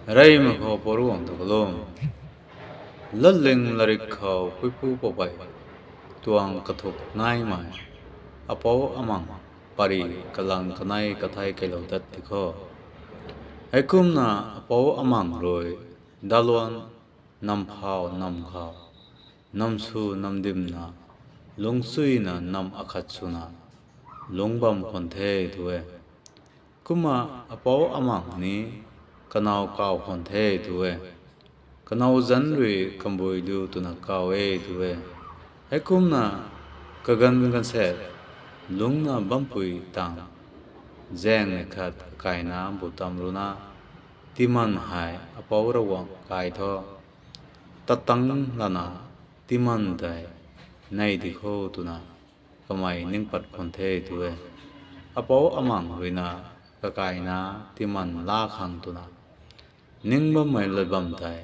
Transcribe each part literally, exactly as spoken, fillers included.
Reymei khou Pou Ravguangc ta kalum. Latling larik khou puipu poubei tuang kathuk naimei apou amang pary kalang kanei kathei keylou dat ti kho. Heikumna apou amang rui daluan namphau nam khou, namsw namdimna, lungcchuina nam akhat swna lungc bam khwan the tu e. Kumna apou amang ni kanow kaw khwan the tu e. Kanow zanc rui kambui lu twna kaw e tu e. Heikumna kaganv gaanvsaekc lungcna bampui tang zaengnei khat kakaina butamrucna tiiman hei apou Ravguangc kai thu, tat tang lana tiiman tei nei di kho twna kamei ning pat khwan the tu e. Apou amang ruina kakaina tiiman laa khang twna ning bammei lat bam tei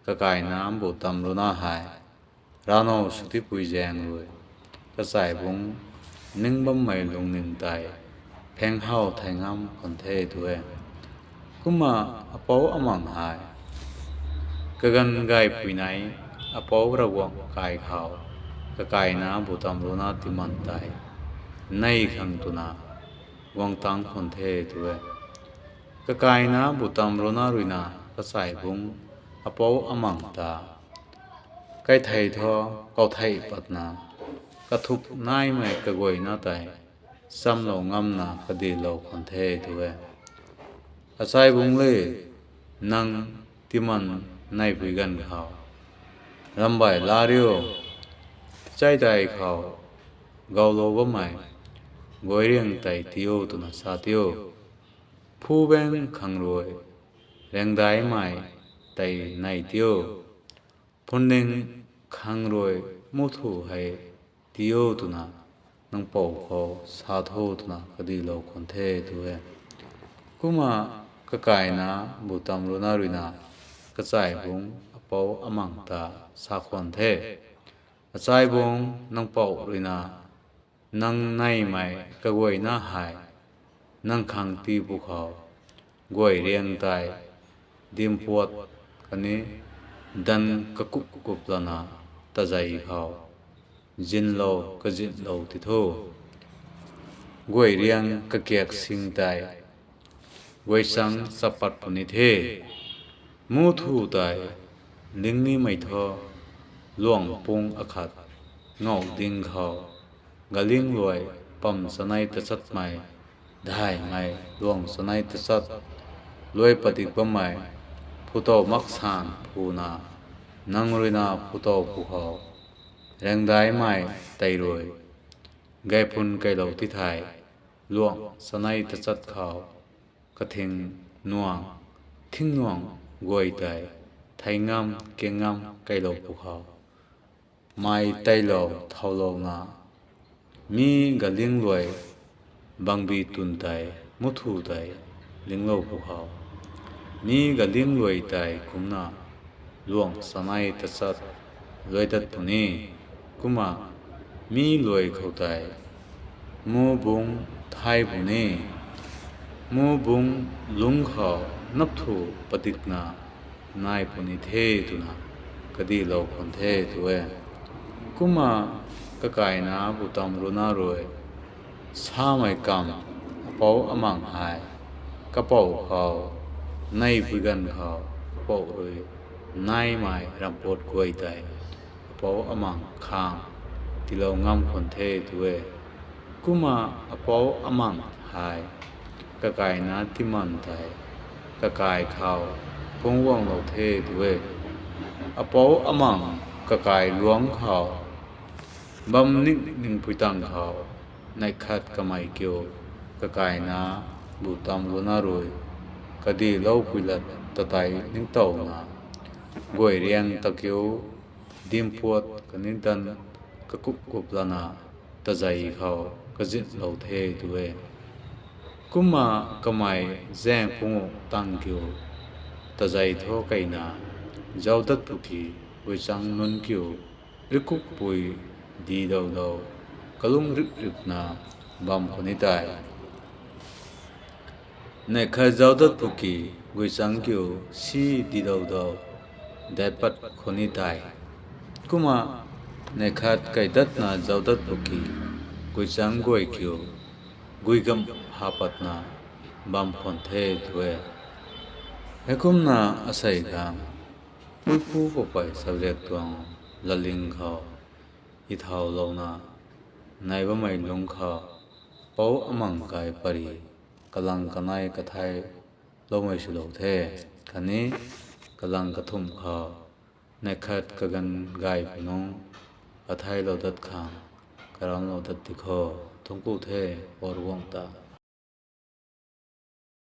kakaina butamrucna hei ranow swtipui zaeng rui kachaibungc ning bammei lungning tei phenghow thei ngam khwan the tu e. Kumna apou amang hei kaganv gaipui nei apou Ravguangc kai khou kakaina butamrucna tiiman tei nei khang twna guang tang khwan the tu e. Kakaina butamrucna ruina kachaibungc apou amang ta kaithei thu kauthei patna kathuk naimei kaguayna tei chamlou ngamna kadilou khwan the tu e. Achaibungc le, nang tiiman neipui ganv khou rambai laa riu, chaidai khou gowlou bammei guayriang tei tiu twna sa tiu. Phubaeng khang rui raengdaimei tei nei tiu. Phunning khang rui muhthu hei tiu twna nang pou khou sa tho twna kadilou khwan the tu e. Kumna kakaina butamrucna ruina kachaibungc apou amang ta sa khwan the. Achaibungc, nang pou ruina nang neimei kaguayna hei nang khang tii pwkhou, guay riang tei dimpuat khatni danv kakup kup lana tazei khou zinlou kazinlou ti tho. Guay riang kakiak sing tei guay sang chapat puni the. Muhthu tei lingnimei thu luang pung akhat ngauh ding khou, galing luai pam chanei tachatmei, daihmei luang chanei tachat, luai padik bammei phutow maksan phuna, nang ruina phutow pwkhou, raengdaimei tei rui gayphun keylou ti thei, luang chanei tachat khou kathing nuang, thing nuang guay tei thei ngam kiang ngam keylou pwkhou, mei teilou thaulouna, mi galing luai bangbi twn tei muhthu tei linglou pwkhou, mi galing luai tei kumcna luang chanei tachat luai dat puni. Kumna mi luai khou tei mu bungc thay puni, mu bungc lungc khou napthu padikna nai puni the twna kadilou khwan the tu e. Kumna kakaina butamrucna rui samei kamv apou amang hei kapou khou, neipui ganv khou kapou rui naimei rampuat guay tei apou amang khang tiilou ngam khwan the tu e. Kumna apou amang hei kakaina tiiman tei kakai khou phungc guanglou the tu e. Apou amang kakai luangc khou bam ning ningpui tang khou, neih khat kamei kiu kakaina butamrucna rui kadiloupui lat ta tei ningtowna, guay riang ta kiu dimpuat khatni danv kakup kup lana tazei khou kazinlou the tu e. Kumna kamei zaeng punguh tang kiu tazei thu keyna zauc dat pwki, guay chang nunc kiu rikukpui di dou dou, kalung rip ripna bam khwan ni tei, neih khat zauc dat pwki, guichangc kiu si didou dou dat pat khou ni tei. Kumna neih khat kaidatna zauc dat pw ki, guichangc guay kiu guigamv ha patna bam khwan the tu e. Heikumna asei khang puipu poupei chabriak tuang latling khou i thaulouna, nai bammei lungc khou, pou amang kai pary, kalang kanei kathai loumei swlou the, khatni kalang kathumh khou, neih khat kaganv gaypui nungc kathailou dat khang karamclou dat ti kho. Thuancku the, Poubauhmei ta.